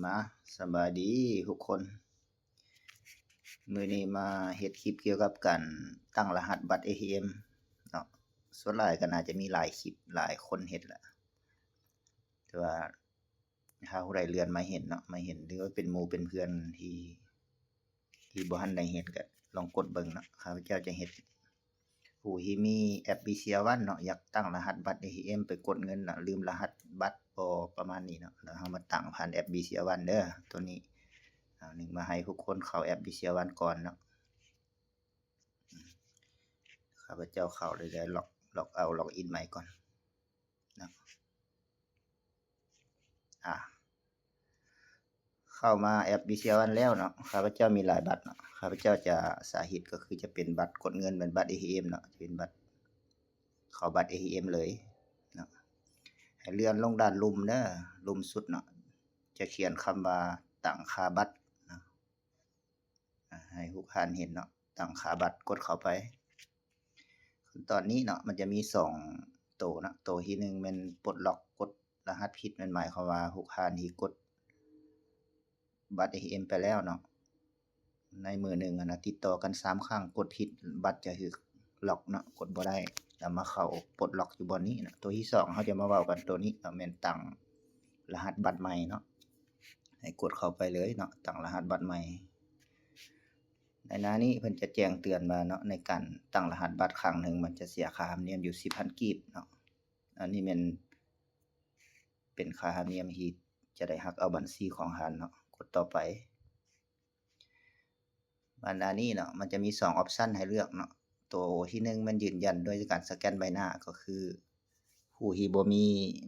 ມາ ສະບາຍດີທຸກຄົນ. ມື້ນີ້ມາເຮັດຄລິບກ່ຽວກັບການຕັ້ງລະຫັດບັດເອທີເອັມເນາະ. ສ່ວນຫຼາຍກໍໜ້າຈະມີຫຼາຍຄລິບ ຫຼາຍຄົນເຮັດລະ ແຕ່ວ່າຖ້າຜູ້ໃດເລື່ອນມາເຫັນເນາະ ມາເຫັນ ຫຼືວ່າເປັນໝູ່ເປັນເພື່ອນທີ່ ທີ່ບໍ່ທັນໄດ້ເຮັດກໍລອງກົດເບິ່ງເນາະ. ຂ້າພະເຈົ້າຈະເຮັດ ຜູ້ທີ່ມີແອັບບີຊີອາວັນເນາະ ຢາກຕັ້ງລະຫັດບັດເອທີເອັມໄປກົດເງິນນະ ລືມລະຫັດບັດບໍ່ ປະມານນີ້ເນາະ ແລ້ວເຮົາມາຕັ້ງຜ່ານແອັບບີຊີອາວັນເດີ. ໂຕນີ້ ເອົາໜຶ່ງມາໃຫ້ທຸກຄົນເຂົ້າແອັບບີຊີອາວັນກ່ອນເນາະ. ຂ້າພະເຈົ້າເຂົ້າໄດ້ແລ້ວ ລັອກ ລັອກເອົາ ລັອກອິນໃໝ່ກ່ອນເນາະ. ອາ ເຂົ້າມາແອັບບີຊີອາວັນແລ້ວເນາະ ຂ້າພະເຈົ້າມີຫຼາຍບັດເນາະ. ຂ້າພະເຈົ້າຈະ ສາທິດກໍຄືຈະເປັນບັດກົດເງິນ ແມ່ນບັດເອທີເອັມເນາະ ຈະເປັນບັດ ເຂົ້າບັດເອທີເອັມເລີຍເນາະ. ໃຫ້ເລື່ອນລົງດ້ານລຸ່ມເດີ ລຸ່ມສຸດເນາະ ຈະຂຽນຄຳວ່າຕັ້ງຄ່າບັດເນາະ. ອາ ໃຫ້ທຸກທ່ານເຫັນເນາະ ຕັ້ງຄ່າບັດ ກົດເຂົ້າໄປ. ຂັ້ນຕອນນີ້ເນາະ ມັນຈະມີສອງໂຕເນາະ ໂຕທີໜຶ່ງແມ່ນປົດລັອກ ກົດລະຫັດຜິດ ແມ່ນໝາຍຄວາມວ່າທຸກທ່ານທີ່ກົດບັດເອທີເອັມໄປແລ້ວເນາະ ໃນມື້ໜຶ່ງຫັ້ນນະ ຕິດຕໍ່ກັນສາມຄັ້ງ ກົດຜິດ ບັດຈະຖືກລັອກເນາະ ກົດບໍ່ໄດ້ ແລ້ວມາເຂົ້າປົດລັອກຢູ່ບ່ອນນີ້ເນາະ. ໂຕທີສອງ ເຮົາຈະມາເວົ້າກັນໂຕນີ້ເນາະ ແມ່ນຕັ້ງລະຫັດບັດໃໝ່ເນາະ. ໃຫ້ກົດເຂົ້າໄປເລີຍເນາະ ຕັ້ງລະຫັດບັດໃໝ່. ໃນໜ້ານີ້ເພິ່ນຈະແຈ້ງເຕືອນວ່າເນາະ ໃນການຕັ້ງລະຫັດບັດຄັ້ງໜຶ່ງ ມັນຈະເສຍຄ່າທຳນຽມຢູ່ສິບພັນກີບເນາະ. ອັນນີ້ແມ່ນເປັນຄ່າທຳນຽມທີ່ຈະໄດ້ຫັກເອົາບັນຊີຂອງທ່ານເນາະ. ກົດຕໍ່ໄປ. ບັນດານີ້ເນາະ ມັນຈະມີສອງອອບຊັນໃຫ້ເລືອກເນາະ. ໂຕທີໜຶ່ງແມ່ນຢືນຢັນດ້ວຍການສະແກນໃບໜ້າ ກໍຄືຜູ້ທີ່ບໍ່ມີ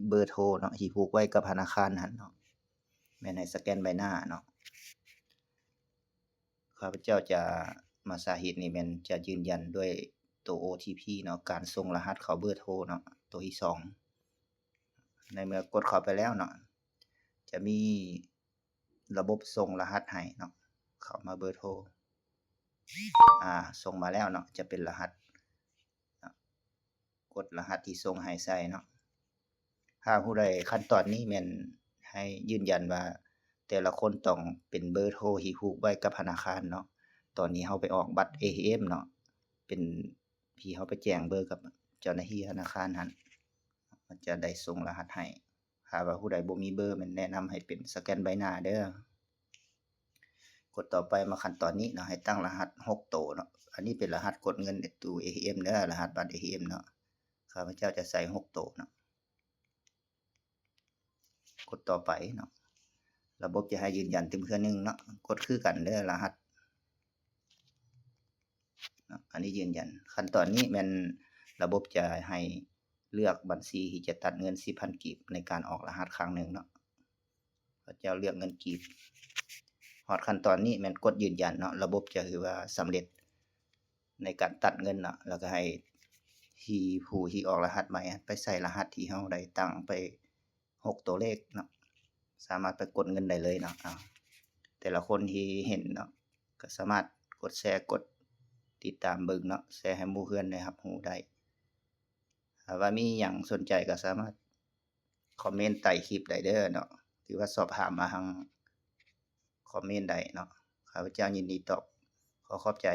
ເບີໂທເນາະ ທີ່ຜູກໄວ້ກັບທະນາຄານຫັ້ນເນາະ ແມ່ນໃຫ້ສະແກນໃບໜ້າເນາະ. ຂ້າພະເຈົ້າຈະມາສາທິດນີ້ ແມ່ນຈະຢືນຢັນດ້ວຍໂຕໂອທີພີເນາະ ການສົ່ງລະຫັດເຂົ້າເບີໂທເນາະ. ໂຕທີສອງ ໃນເມື່ອກົດເຂົ້າໄປແລ້ວເນາະ ຈະມີ ລະບົບສົ່ງລະຫັດໃຫ້ເນາະ ເຂົ້າມາເບີໂທ. ອາ ສົ່ງມາແລ້ວເນາະ ຈະເປັນລະຫັດເນາະ ກົດລະຫັດທີ່ສົ່ງໃຫ້ໃສ່ເນາະ. ຖ້າຜູ້ໃດ ຂັ້ນຕອນນີ້ແມ່ນໃຫ້ຢືນຢັນວ່າ ແຕ່ລະຄົນຕ້ອງເປັນເບີໂທທີ່ຜູກໄວ້ກັບທະນາຄານເນາະ. ຕອນທີ່ເຮົາໄປອອກບັດເອທີເອັມເນາະ ເປັນທີ່ເຮົາໄປແຈ້ງເບີກັບເຈົ້າໜ້າທີ່ທະນາຄານຫັ້ນ ມັນຈະໄດ້ສົ່ງລະຫັດໃຫ້. ຖ້າວ່າຜູ້ໃດບໍ່ມີເບີ ແມ່ນແນະນຳໃຫ້ເປັນສະແກນໃບໜ້າເດີ. ກົດຕໍ່ໄປມາຂັ້ນຕອນນີ້ເນາະ ໃຫ້ຕັ້ງລະຫັດຫົກໂຕເນາະ. ອັນນີ້ເປັນລະຫັດກົດເງິນຕູ້ເອທີເອັມເດີ ລະຫັດບັດເອທີເອັມເນາະ. ຂ້າພະເຈົ້າຈະໃສ່ຫົກໂຕເນາະ. ກົດຕໍ່ໄປເນາະ. ລະບົບຈະໃຫ້ຢືນຢັນຕື່ມເທື່ອໜຶ່ງເນາະ. ກົດຄືກັນເດີ ລະຫັດ ເນາະ ອັນນີ້ຢືນຢັນ. ຂັ້ນຕອນນີ້ແມ່ນລະບົບຈະໃຫ້ເລືອກບັນຊີທີ່ຈະຕັດເງິນສິບພັນກີບໃນການອອກລະຫັດຄັ້ງໜຶ່ງເນາະ. ເຂົາເຈົ້າເລືອກເງິນກີບ. ຮອດຂັ້ນຕອນນີ້ແມ່ນກົດຢືນຢັນເນາະ. ລະບົບຈະຖືວ່າສຳເລັດໃນການຕັດເງິນເນາະ. ແລ້ວກໍໃຫ້ທີ່ ຜູ້ທີ່ອອກລະຫັດໃໝ່ໄປໃສ່ລະຫັດທີ່ເຮົາໄດ້ຕັ້ງໄປ ຫົກຕົວເລກເນາະ ສາມາດໄປກົດເງິນໄດ້ເລີຍເນາະ. ເອົາ ແຕ່ລະຄົນທີ່ເຫັນເນາະ ກໍສາມາດກົດແຊ ກົດຕິດຕາມເບິ່ງເນາະ ແຊໃຫ້ໝູ່ເພື່ອນໄດ້ຮັບຮູ້ໄດ້. ຖ້າວ່າມີຫຍັງສົນໃຈກໍສາມາດຄອມເມັນໃຕ້ຄລິບໄດ້ເດີເນາະ ຫຼືວ່າສອບຖາມມາທາງຄອມເມັນໄດ້ເນາະ. ຂ້າພະເຈົ້າຍິນດີຕອບ. ຂໍຂອບໃຈ.